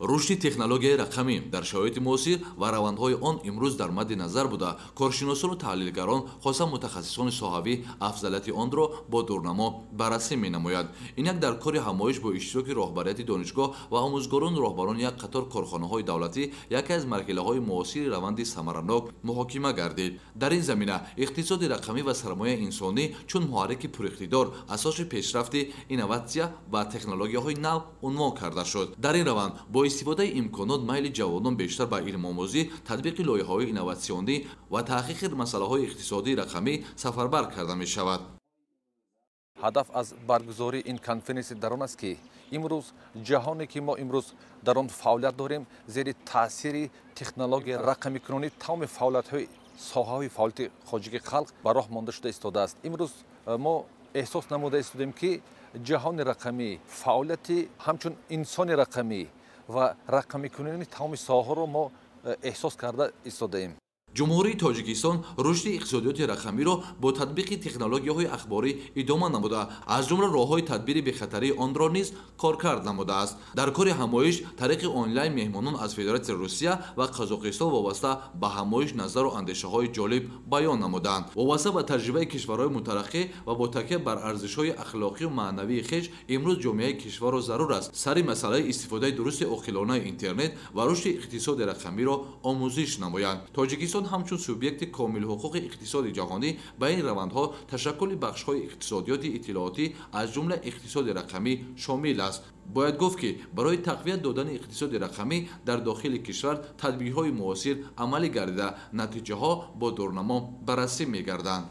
Рушди технологияи рақамӣ дар шароити муосир ва равандҳои он имрӯз дар мадди назар буда, коршиносону таҳлилгарон, хоса мутахассисони соҳавӣ афзалияти онро бо дурнамо баррасӣ менамоянд. Инак дар кори ҳамоиш бо иштироки роҳбарияти донишгоҳ ва омӯзгорону роҳбарони як қатор корхонаҳои давлатӣ яке аз марҳилаҳои муосири раванди самаранок муҳокима гардид. Дар ин замина иқтисоди рақамӣ ва сармояи инсонӣ чун муҳаррики пуриқтидор, асоси пешрафти инноватсия ва технологияҳои нав унвон карда шуд. Дар ин раванд бо истифодаи имконот майли ҷавонон бештар ба илмомӯзӣ, татбиқи лоиҳаҳои инноватсионӣ ва таҳқиқи масъалаҳои иқтисодии рақамӣ сафарбар карда мешавад. Ҳадаф аз баргузории ин конференсия дар он аст, ки имрӯз ҷаҳоне, ки мо имрӯз дар он фаъолият дорем, зери таъсири технологияи рақамикунонӣ тамоми фаъолиятҳои соҳаҳои фаъолияти хоҷагии халқ ба роҳ монда шуда истодааст. Имрӯз мо эҳсос намуда истодем, ки ҷаҳони рақамӣ, фаъолияти ҳамчун инсони рақамӣ ва рақамикунонии тамоми соҳаҳоро мо эҳсос карда истодаем. Ҷумҳурии Тоҷикистон рушди иқтисодиёти рақамиро бо татбиқи технологияҳои ахборӣ идома намуда, аз ҷумла роҳҳои тадбири бехатарии онро низ коркард намудааст. Дар кори ҳамоиш тариқи онлайн меҳмонон аз Федератсияи Русия ва Қазоқистон вобаста ба ҳамоиш назару андешаҳои ҷолиб баён намуданд. Вобаста ба таҷрибаи кишварҳои мутараққӣ ва бо такя бар арзишҳои ахлоқию маънавии хеш, имрӯз ҷомеаи кишварро зарур аст сари масъалаи истифодаи дурусти оқилонаи интернет ва рушди иқтисоди рақамиро омӯзиш намоянд. Тоҷикистон ҳамчун субъекти комилҳуқуқи иқтисоди ҷаҳонӣ ба ин равандҳо ташаккули бахшҳои иқтисодиёти иттилоотӣ, аз ҷумла иқтисоди рақамӣ шомил аст. Бояд гуфт, ки барои тақвият додани иқтисоди рақамӣ дар дохили кишвар тадбирҳои муосир амалӣ гардида, натиҷаҳо бо дурнамо баррасӣ мегарданд.